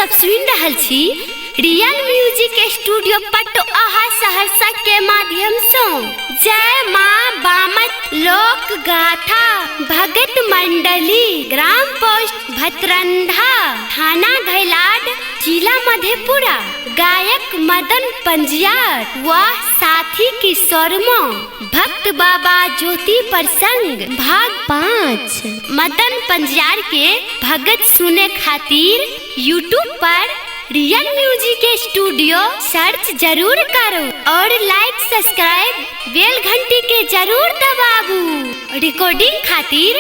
सब सुन रहल छी रियल म्यूजिक स्टूडियो पटोहा सहरसा के माध्यम से। जय माँ बामत लोक गाथा भगत मंडली, ग्राम पोस्ट भतरंधा, थाना घैलाड, जिला मधेपुरा। गायक मदन पंजियार व साथी की शर्मा। भक्त बाबा ज्योति प्रसंग भाग 5। मदन पंजियार के भगत सुने खातिर यूट्यूब पर रियल म्यूजिक स्टूडियो सर्च जरूर करो और लाइक सब्सक्राइब बेल घंटी के जरूर दबाबू। रिकॉर्डिंग खातिर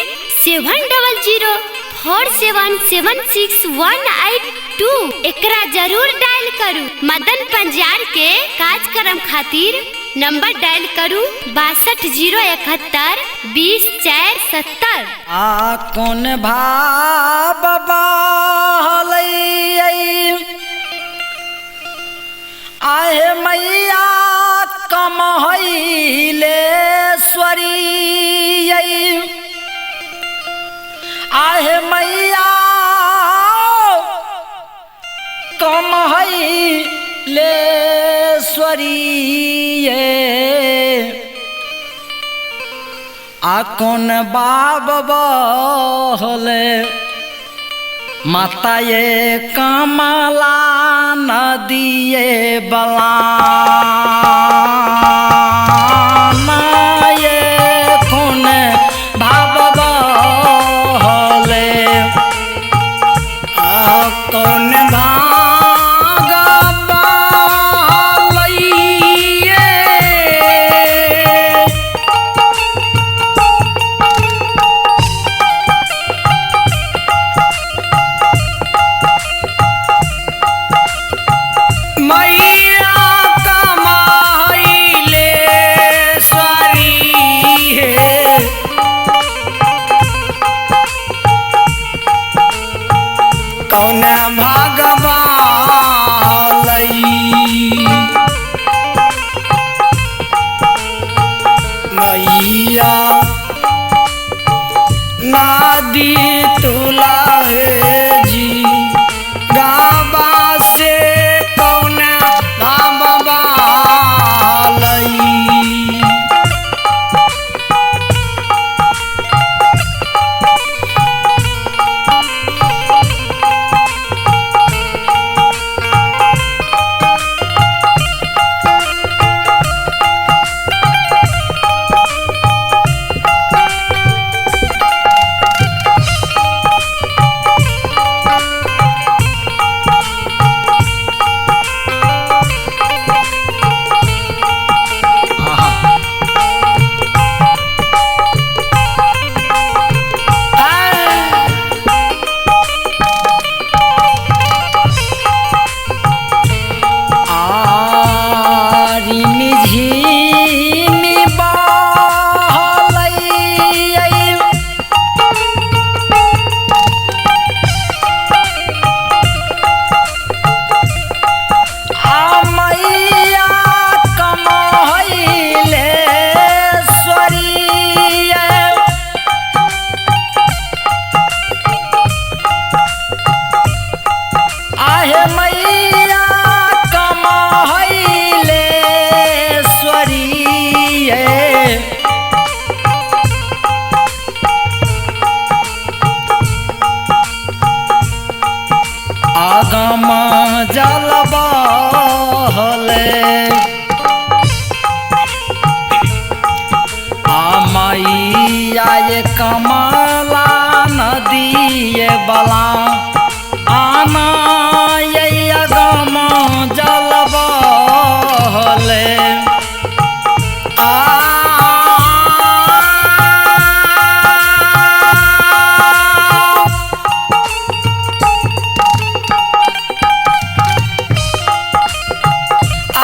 7004776182 एकरा जरूर डायल करू। मदन पंजियार के कार्यक्रम खातिर नंबर डायल करू 6207120470। आ कौन भाव बहलै आहे मैया कमहैले स्वरी, आहे मैया कमहैले स्वरी। आ कौन बाब बहले माता ये कमला नदिये बला ये कौन भाव बहले। आ कौन भाग बहलैये मैया कमहैले स्वरी हे। कौन भगवालई मैया नदी तुला हे जी गाबा से कौन भगवालई। आरी झिमी बहलै आ मैया कमहैले स्वरी। आहे मैया कमहैले स्वरी। आगम जल बहले आ मैया ये कमला नदिये बला आना ये अगम जल बहले। आ आ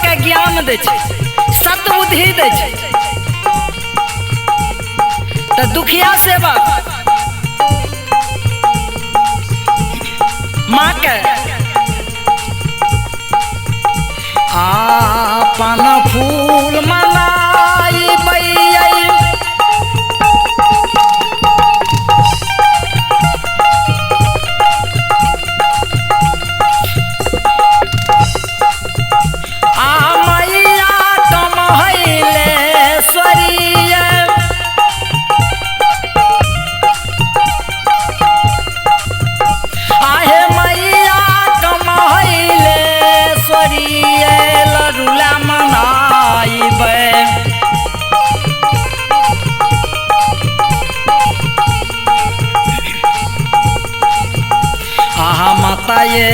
के ज्ञान दै छै, सद्बुद्धि दै छै। तऽ दुखिया सेवक माँ के आपन फूल मनाई आ मैया कमहैले स्वरीय आहे मैया कमहैले स्वरीय लरुला मनाइबै। आहा माता ये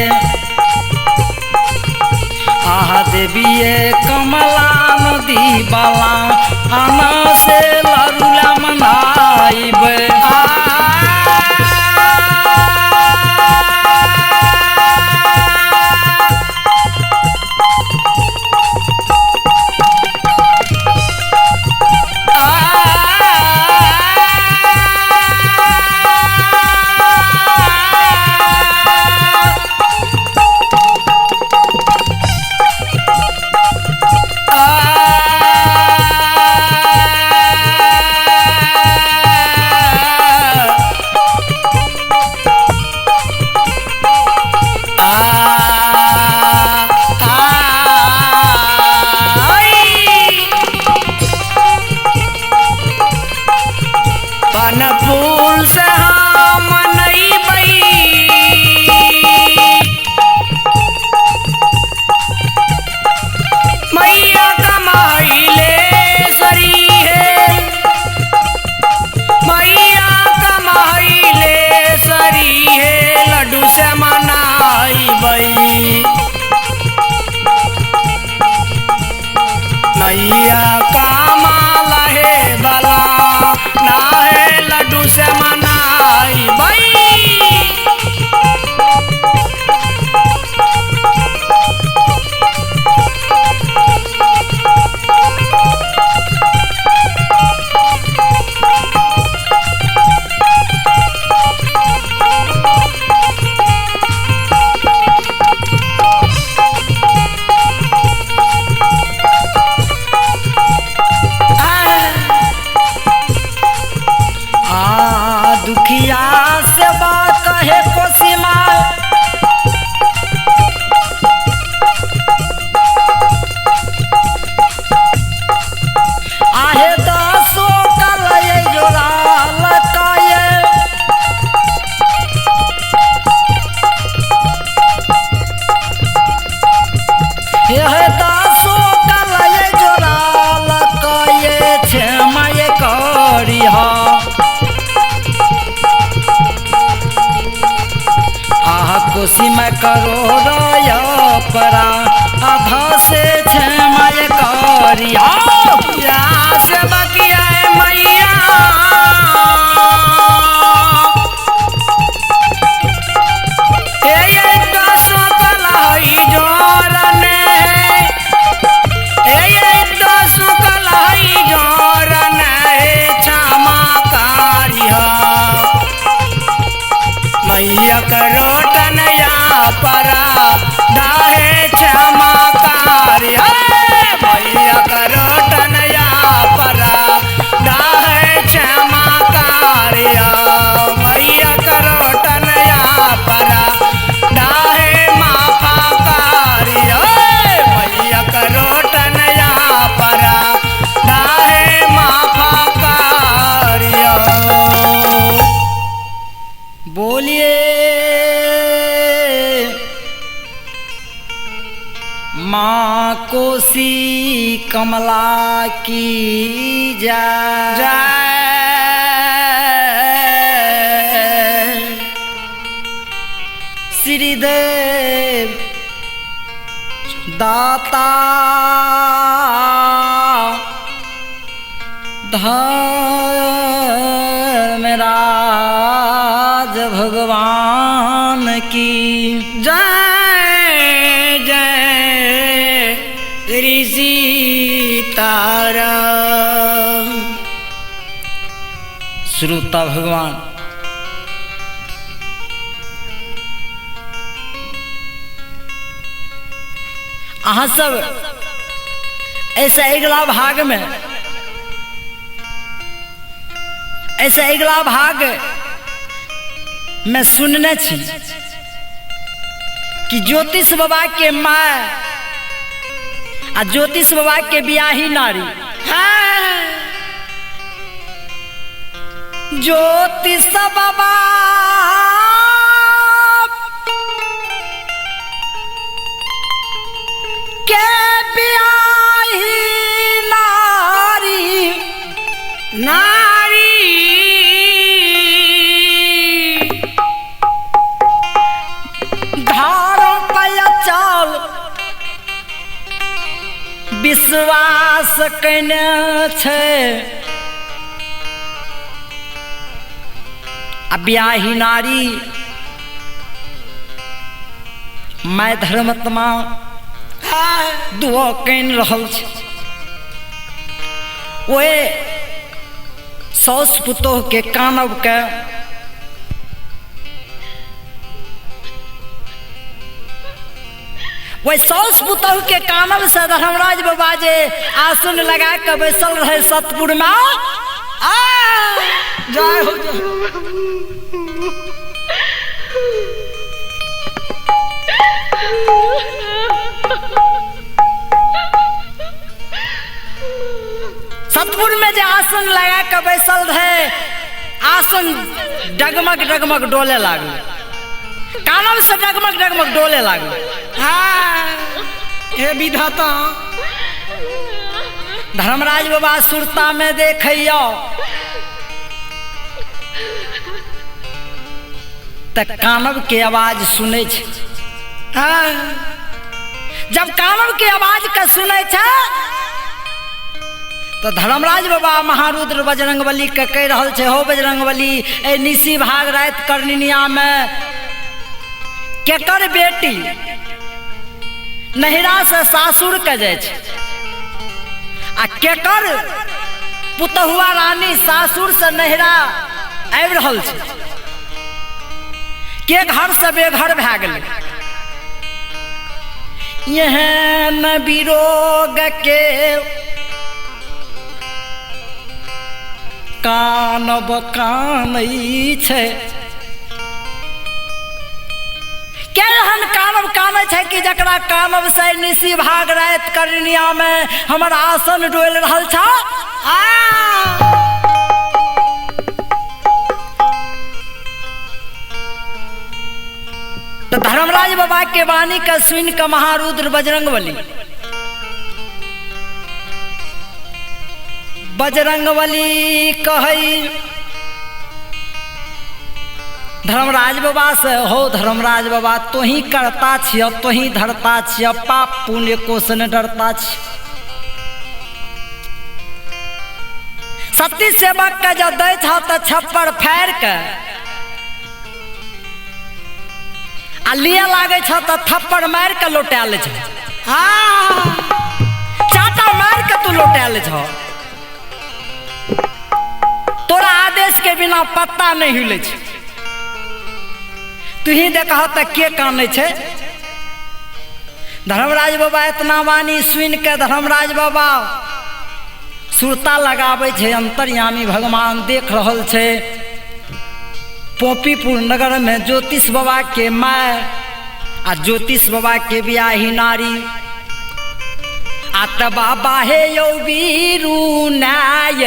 आहा देवी ये कमला नदी बाला आना से लरुला मनाइबै। पान फूल से हम मनैबै मैया कमहैले सरी हे, मैया कमहैले सरी हे, लड्डू से मनाइबै। मैया कमला हे बला ना हे लड्डू से मनाइबै। आ दुखिया सेवा कहे कोसीमा आहे दसो कलय जोड़ा लकाये हे दसो कलय जोड़ा लकाये क्षमा करिहा। आहा कोसी में करो रय परा आधा से क्षमा करिहा। या से बकिया मैया हे ये दसो कलहई जोरने हे ये दसो कलहई जोरने क्षमा करिहा। मैया करोटन या परा दाहे क्षमा करिहा। मैया करोटन या परा दाहे क्षमा करिहा। मैया करोटन या परा दाहे माफा करिहा। मैया करोटन या परा दाहे माफा करिहा। बोलिए माँ कोसी कमला की जय। जय। श्रीदेव दाता धर्मराज भगवान की जय। जय। श्री सीताराम। श्रोता भगवान अहाँ सब ऐसा अगला भाग में, ऐसा अगला भाग में सुनने छी कि ज्योतिष बाबा के माँ आ ज्योतिष बाबा के बियाही नारी, ज्योतिष बाबा के बियाही नारी, नारी धारो पया चल विश्वास कने छै आ बियाही नारी मैं धर्मात्मा दुआ कनि रहल छै। ओए साउस पुतोह के कानब के वही साउस पुतोह के कानब से धर्मराज बाबा जे आसन लगा के बैसल रहे सतपुर में। जय हो। सतपुर में जे आसन लगा के बैसल रहे, आसन डगमग डगमग डोले लागल, कानब से डगमग डगमग डोले लागल। हे विधाता। धर्मराज बाबा सुरता में देखैया त कानब के आवाज सुनै छै। जब कानब के आवाज के सुनै छै तो धर्मराज बाबा महारुद्र बजरंगबली के कहि रहल छै, हो बजरंगबली, ए निशी भाग राति करनिया में केकर बेटी नहिरा से सासुर के जाइ छै आ केकर पुतहुआ रानी सासुर से नहिरा आबि रहल छै, के घर से बेघर भए गेलै। एहन विरोग के कानब कानै छै, केहन कानब कानै छै कि जकरा कानब से निशी भाग राति करनिया में हमर आसन डोलि रहल छ। तो धर्मराज बाबा के वाणी के सुन के महारुद्र बजरंगबली बजरंगबली कहै धर्मराज बाबा से, हो धर्मराज बाबा, तोही करता छिय, तोही धरता छिय, पाप पुण्य कोस न डरता छिय। सती सेवक के जब दै छ त छप्पर फाड़ि के आ लिए लागै छ त थप्पड़ मारि के लौटा लै छ, चाटा मारि के तू लौटा लै छ, तोरा आदेश के बिना पत्ता नहीं हिलै छै। तुही देखह त के कानै छै। धर्मराज बाबा इतना वाणी सुनि के धर्मराज बाबा सुरता लगाबै छै, अंतर्यामी भगवान देख रहल छै। पोपीपुर नगर में ज्योतिष बाबा के my आ ज्योतिष बाबा के बियाही नारी आ त बाबा हे यौ वीरू नाय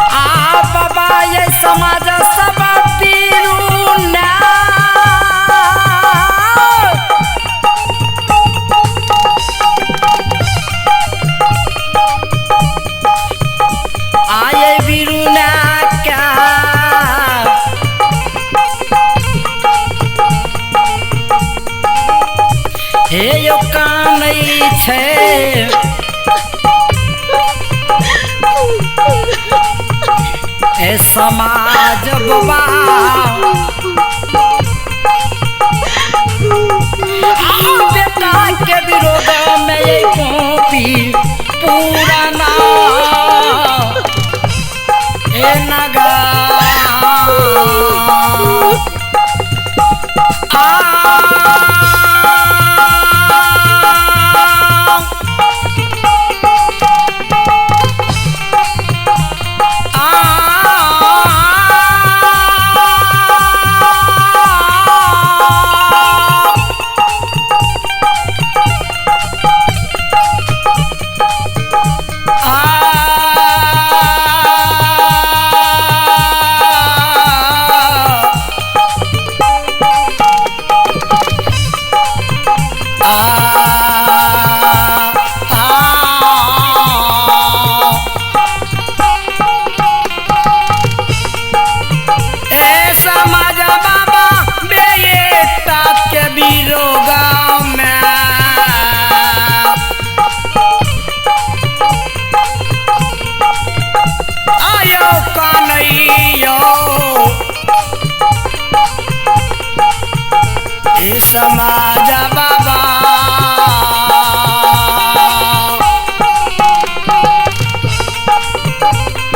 आ बाबा ये समाज सब पीरू नाय आये बीरू ना क्या ए समाज बाबा बेटा के विरोध में ये कॉपी पुराना ए नगा समाज बाबा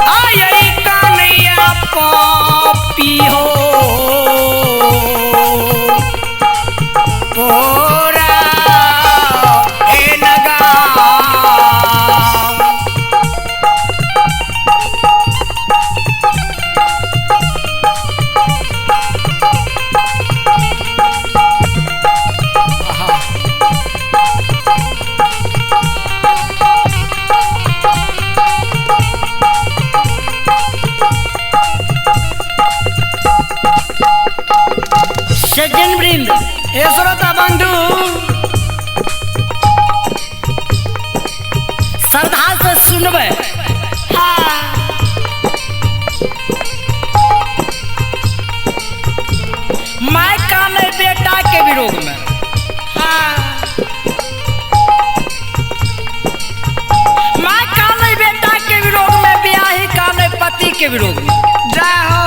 आय कन्हैया पापी हो पोरा ए नगा। सज्जन वृंद ए श्रोता बंधु श्रद्धा से सुनबै। My काने बेटा के विरोध में, my काने बेटा के विरोध में, ब्याही काने पति के विरोध में। जय हो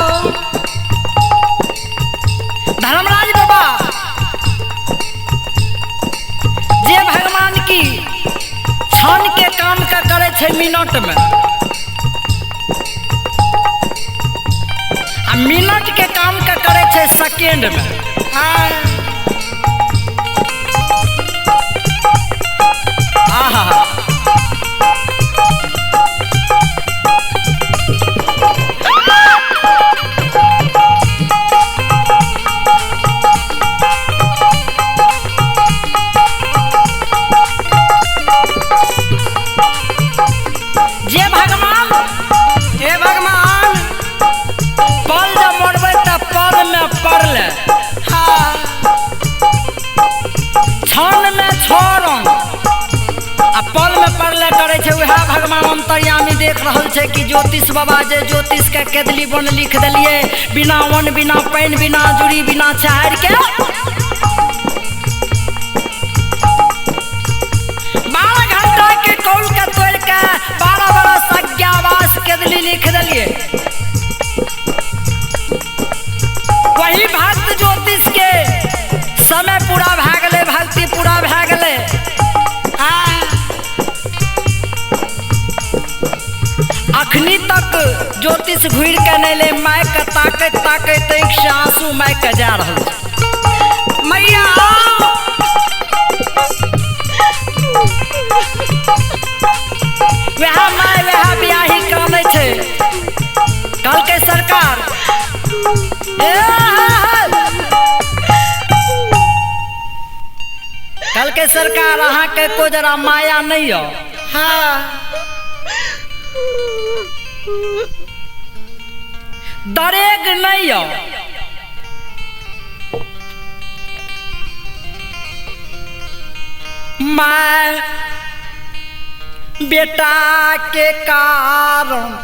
धर्मराज बाबा जे भगवान की क्षण के काम का करे छे मिनट में, आ मिनट के काम का करे छे सेकेंड में। आहा जे भगवान हे भगवान पल जब मोड़बै त पल में पड़ले, क्षण में छो रंग आ पल में पड़ले करे छे। वएह भगवान अंतर्यामी देख रहल छे कि ज्योतिष बाबा जे ज्योतिष के केदली बन लिख देलिए, बिना वन बिना पानि बिना जुड़ी बिना चार के 12 घंटा के कौल के तोड़ के 12 बरस अज्ञावास केदली लिख देलिए। वही भक्त ज्योतिष के समय पूरा भए गेलै, भक्ति पूरा भए गेलै। अखनी तक ज्योतिष घुरि के नहि ले, my के ताकैत ताकैत आँखि से आंसू my के जा रहल छै। मैया वएह my वएह बियाही कानै छै। कहलकै सरकार कहलकै सरकार अहाँके को जरा माया नहीं हो, दरेग नहीं हो, मैं बेटा के कारण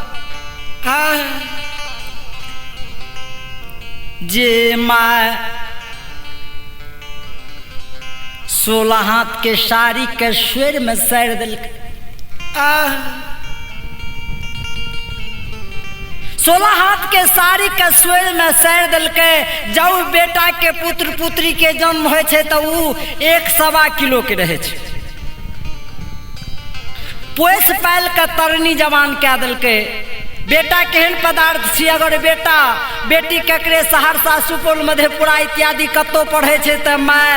जे मैं 16 हाथ के साड़ी के स्वर में सैर दिल, 16 हाथ के साड़ी के सोल में सैर देलकै। जब बेटा के पुत्र पुत्री के जन्म होइ छै तऽ उ 1.25 किलो के रहै छै। पोसि पालि के तरनी जवान कए देलकै। बेटा केहन पदार्थ छी, अगर बेटा बेटी ककरे सहरसा सुपौल मधेपुरा इत्यादि कतहु पढ़ै छै तऽ माय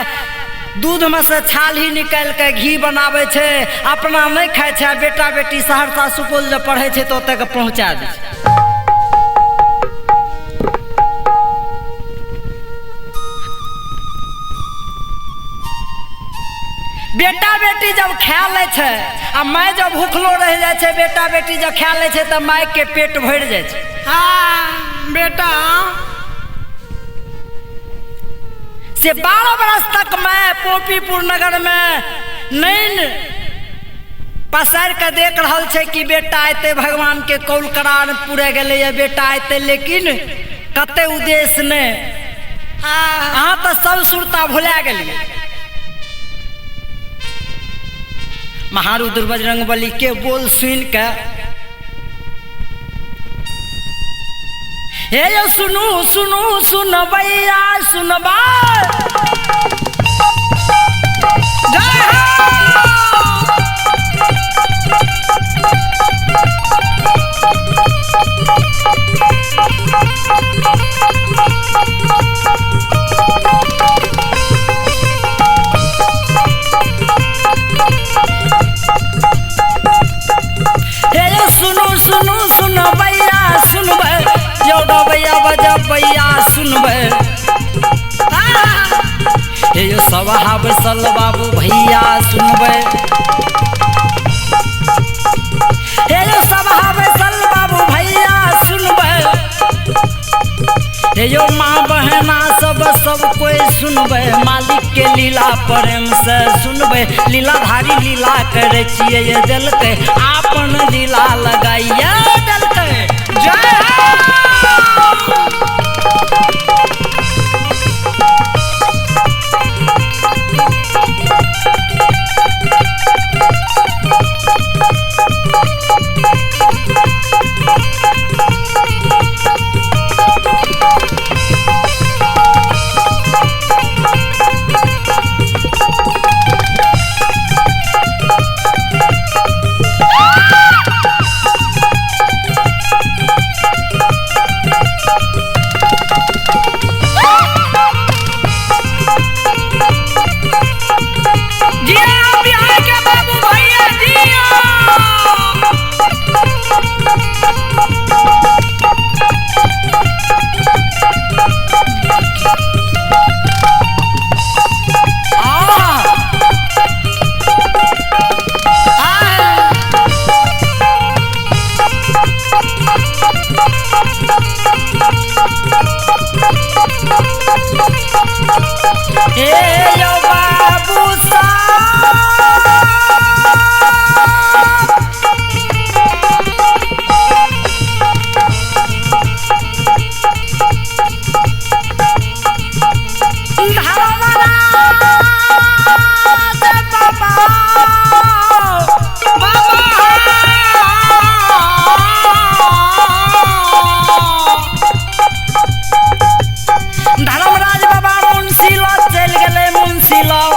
दूध में से छाली निकालि के घी बनाबै छै, अपना नहि खाइ छै। बेटा बेटी सहरसा सुपौल जब पढ़ै छै तऽ ओतऽ के पहुँचा दै छै। बेटा बेटी जब खा लै छै आ माय जब भूखलो रहि जाइ छै, बेटा बेटी जब खा लै छै तऽ माय के पेट भरि जाइ छै। हाँ बेटा से 12 बरस तक मैं पोपीपुर नगर में नैन पसारि के देख रहल छै कि बेटा अयतै, भगवान के कौल करार पूरे गेलैए, बेटा अयतै, लेकिन कते उद्देश्य नहि। अहाँ तऽ सब सुरता भुला गेलियै। महारुद्र बजरंग बली के बोल सुन के हे यो सुनू सुनू सुनबैया सुनबा जय हो। हे यो सुनू सुनू सुनबैया सुनबै यो डबैया बजबैया सुनबै। हे यो सभा बैसल बाबू भैया सुनबै, हे यो सभा बैसल बाबू भैया सुनबै, हे यो माँ बहना सब सब कोई सुनबै, मालिक के लीला प्रेम से सुनबै। लीलाधारी लीला करै छियै ये देलकै, आपन लीला लगाइए देलकै। जय हो। जिया बिहार के बाबू भैया जिया। आह! हे यो बाबू साहब, धर्मराज बाबा, धर्मराज बाबा मुंशी लग चलि गेलै। मुंशी लग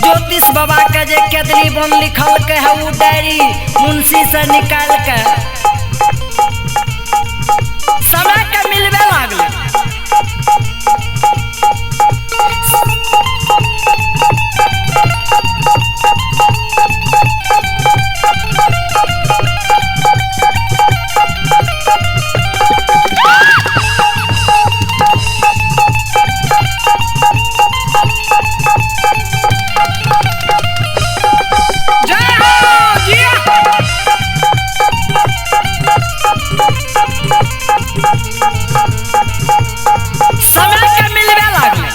ज्योतिष बाबा के जे केदली बन लिखल के है उ डायरी मुंशी से निकाल के समय के मिलबे लागलै। जय हो जिया। समय के मिलबे लागलै।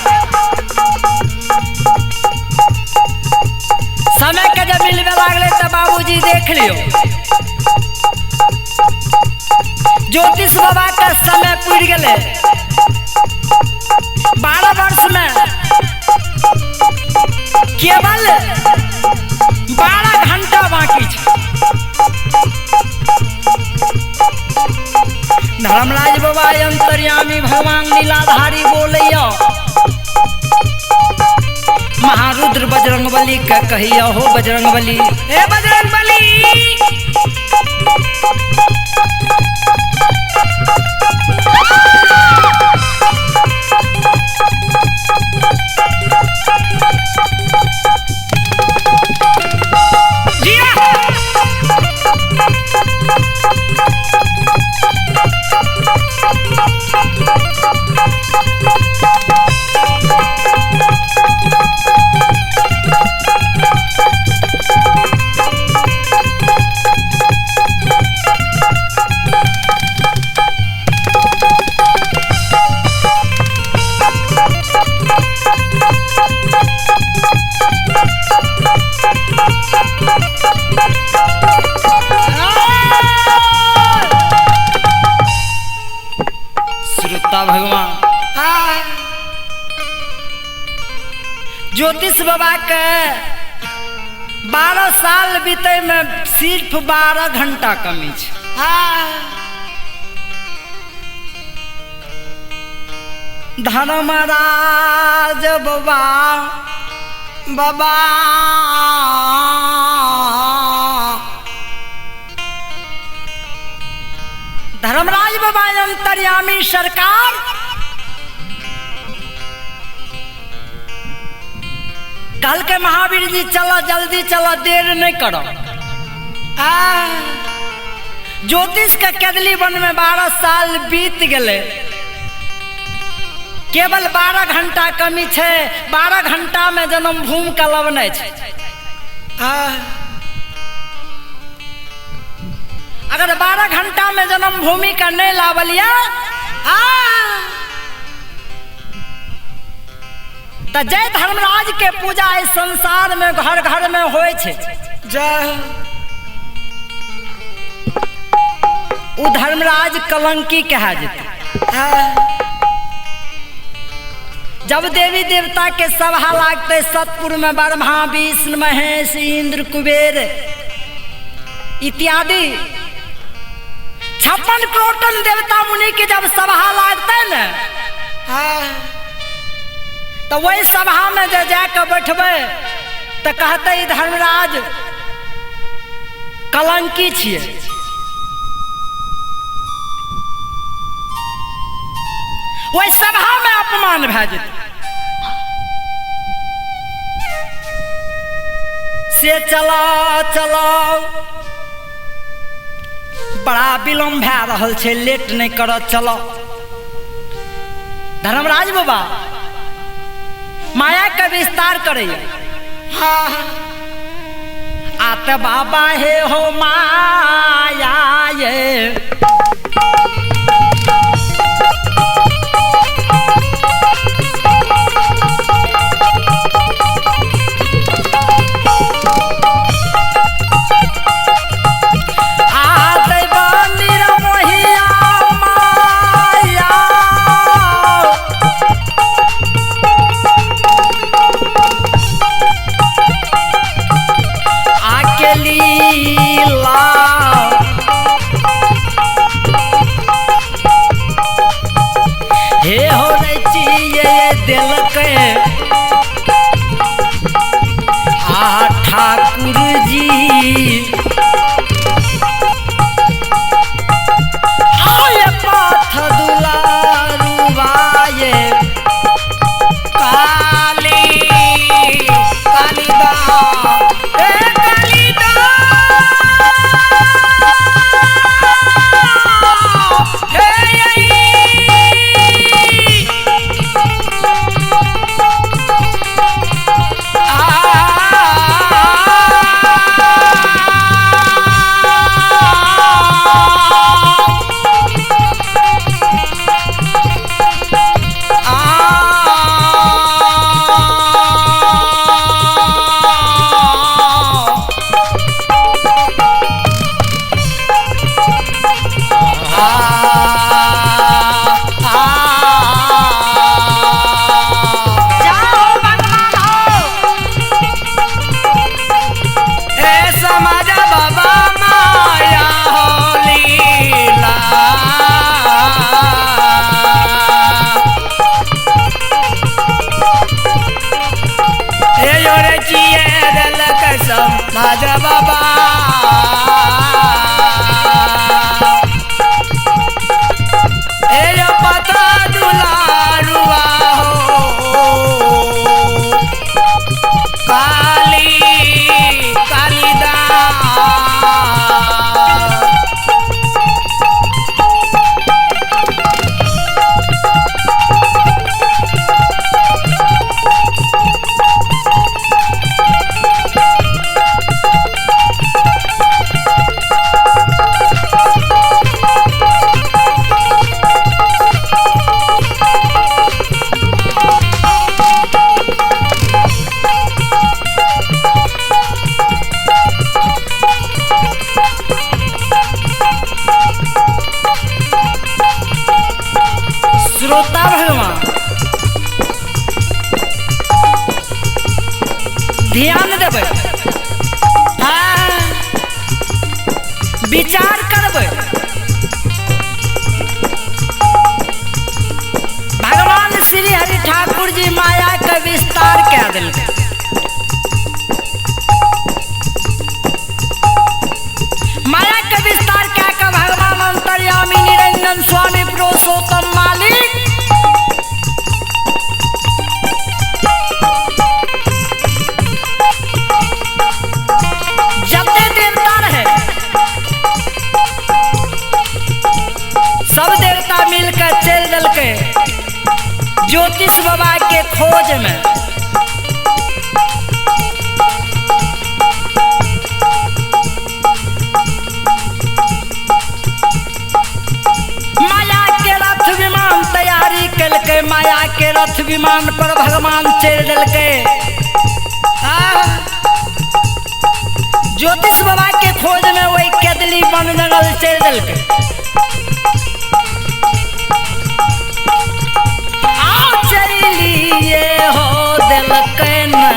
समय के जब मिलबे लागलै तऽ बाबूजी देख लियौ ज्योतिष बाबा के समय पुरि गेलै। 12 वर्ष में केवल 12 घंटा बाकी छै। धर्मराज बाबा अंतर्यामी भगवान लीलाधारी बोलैया महारुद्र बजरंगबली के कहिया हो बजरंगबली। हे बजरंगबली। जिया। श्रोता भगवान ज्योतिष बाबा के 12 साल बीते में सिर्फ 12 घंटा कमी छै। धर्मराज बाबा बाबा धर्मराज बाबा अंतर्यामी सरकार कल के महावीर जी चलो जल्दी चलो देर नहीं करो। ज्योतिष के केदली वन में 12 साल बीत गए, केवल 12 घंटा कमी छै। 12 घंटा में जन्म भूमि का लव नहीं छै। अगर 12 घंटा में जन्म भूमि का नहीं लावलिया तो जय धर्मराज के पूजा इस संसार में घर घर में होय छै। जय उ धर्मराज कलंकी कहा जेतै। जब देवी देवता के सभा लागते सतपुर में ब्रह्मा विष्णु महेश इंद्र कुबेर इत्यादि 56 करोड़ देवता मुनि के जब सभा लागते न तो वही सभा में जे जाके बैठबे तो कहते धर्मराज कलंकी छियै। वही सभा में अपमान भए जेतै। से चला चलाओ बड़ा विलम्ब भए रहल छै, लेट नहीं कर चलो। धर्मराज बाबा माया के विस्तार करैया। आत बाबा हे हो माया ये लीला ध्यान देबै, विचार करबै। भगवान श्री हरि ठाकुर जी माया के विस्तार कह देलकै। माया के विस्तार कह के भगवान अंतर्यामी निरंजन स्वामी पुरुषोत्तम मालिक जते देवता रहे सब देवता मिलकर चल देलकै ज्योतिष बाबा के खोज में। माया के रथ विमान तैयारी कलकै, माया के रथ विमान पर भगवान चल देलकै। ज्योतिष बाबा के खोज में वही केदली वन जंगल चल देलकै। आओ चलिए हो देलकै न,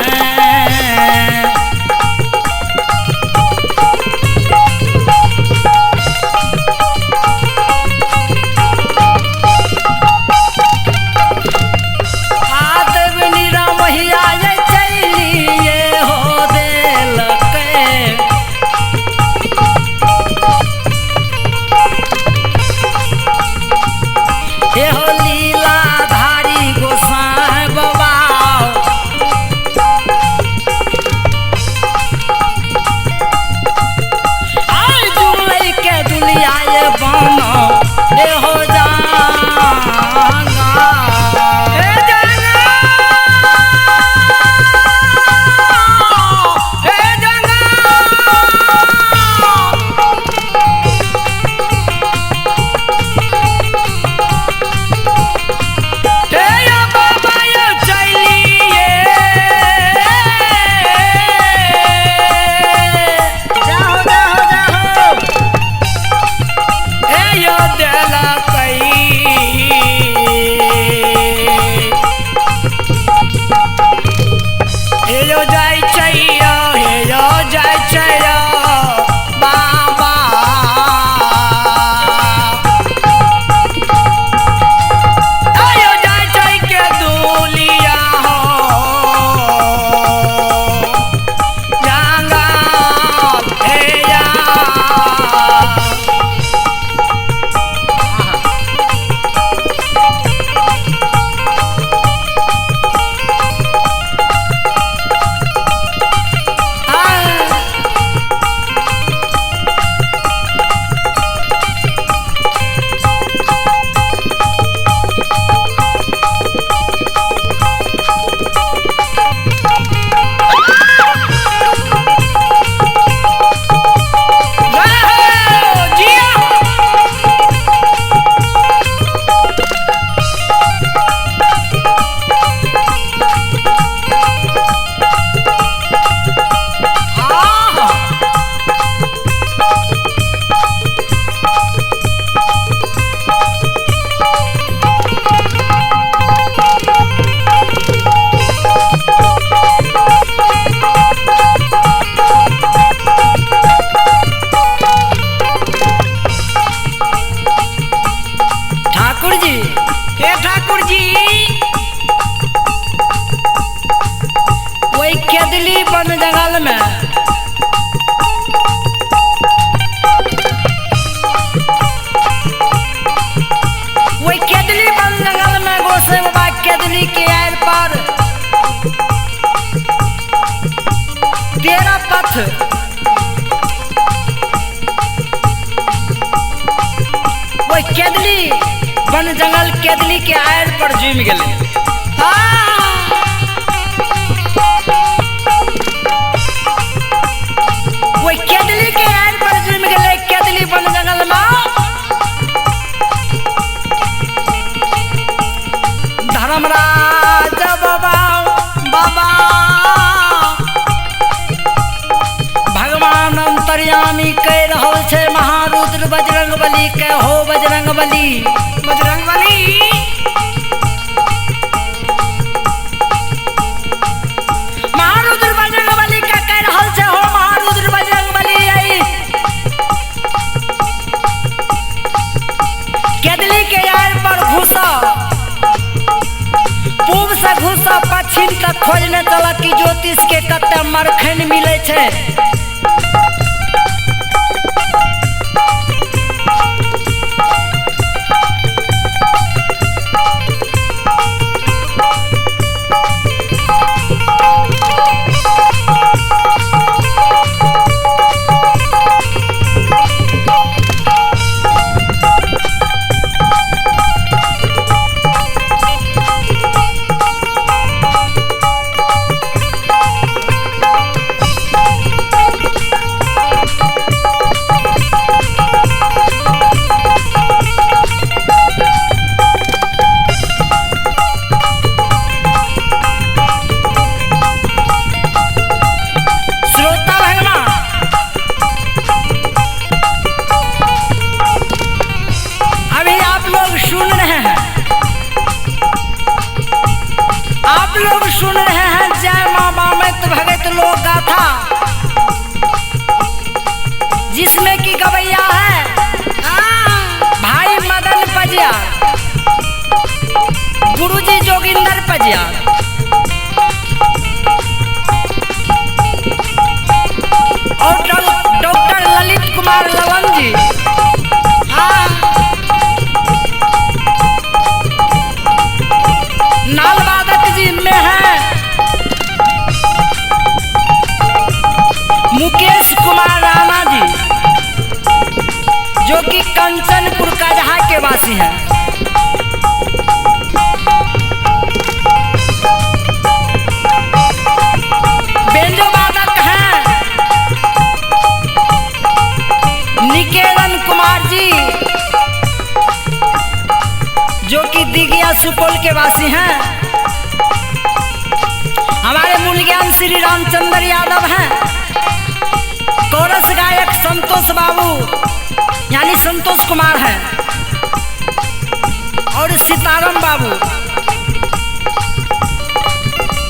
केदली वन जंगल में वही केदली वन जंगल में गोसाई बाबा केदली के आड़ पर 13 पथ वही केदली वन जंगल केदली के आड़ पर जुमि गेलै। वही केदली के आड़ पर जुमि गेलै केदली वन जंगल में। धर्मराज बाबा बाबा भगवान अंतर्यामी कह रहल छै महारुद्र बजरंग बली के हो बजरंग बली बजरंग बली। महारुद्र बजरंग छिन तक खोजने चलक कि ज्योतिष के कते मरखन मिले छै। श्रोता भगवान, अभी आप लोग सुन रहे हैं, आप लोग सुन रहे हैं जय मां बामत भगत लोक गाथा, जिसमें कि गवैया है भाई मदन पजिया, गुरुजी जोगिंदर पजिया। और डॉक्टर ललित कुमार ललन जी, नाल वादक जी में है मुकेश कुमार राणा जी, जो कि कंचनपुर कजहा के वासी हैं। बेंजो वादक हैं निकेतन कुमार जी, जो कि दिगिया सुपौल के वासी हैं। हमारे मूल ज्ञान श्री रामचंद्र यादव हैं। कोरस गायक संतोष बाबू यानी संतोष कुमार हैं और सीताराम बाबू,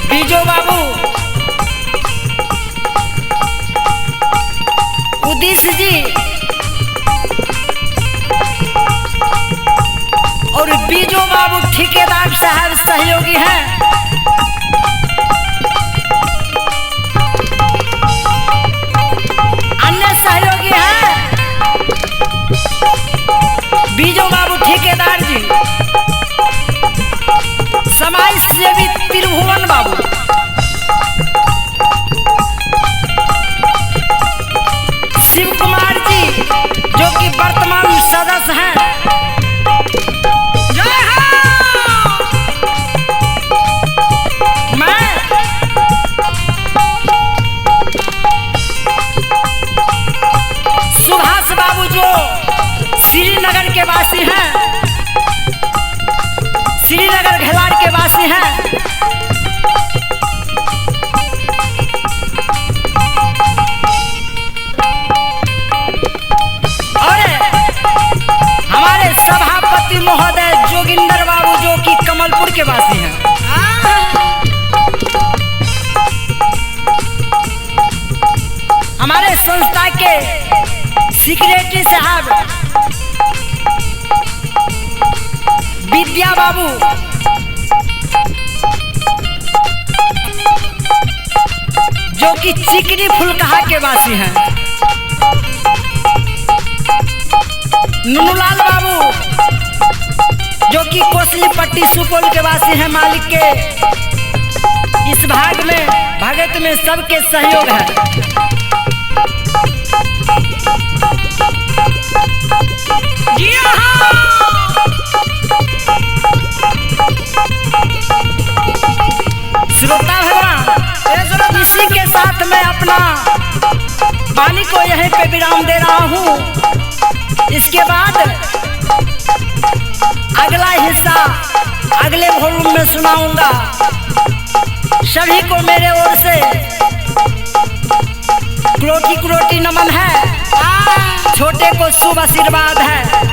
बीजो बाबू, उदिश जी और बीजो बाबू ठेकेदार साहब सहयोगी हैं। अन्य सहयोगी हैं बीजो बाबू ठेकेदार जी, समाज सेवी त्रिभुवन बाबू, शिव कुमार जी जो कि वर्तमान सदस्य हैं। जय हो। मैं सुभाष बाबू जो श्रीनगर के वासी हैं, श्रीनगर घेलाड़ के वासी हैं। और हमारे सभापति महोदय जोगिंदर बाबू जो कि कमलपुर के वासी हैं। हमारे संस्था के सेक्रेटरी साहब विद्या बाबू, जो कि चिकनी फुलकहा के वासी हैं। नुनूलाल बाबू जो कि कोसली पट्टी सुपौल के वासी हैं। मालिक के इस भाग में भगत में सबके सहयोग है। जी हाँ। श्रोता भगवान, इसी के साथ मैं अपना वाणी को यहीं पे विराम दे रहा हूँ। इसके बाद अगला हिस्सा अगले वॉल्यूम में सुनाऊंगा। सभी को मेरे ओर से क्रोटी क्रोटी नमन है, छोटे को शुभ आशीर्वाद है।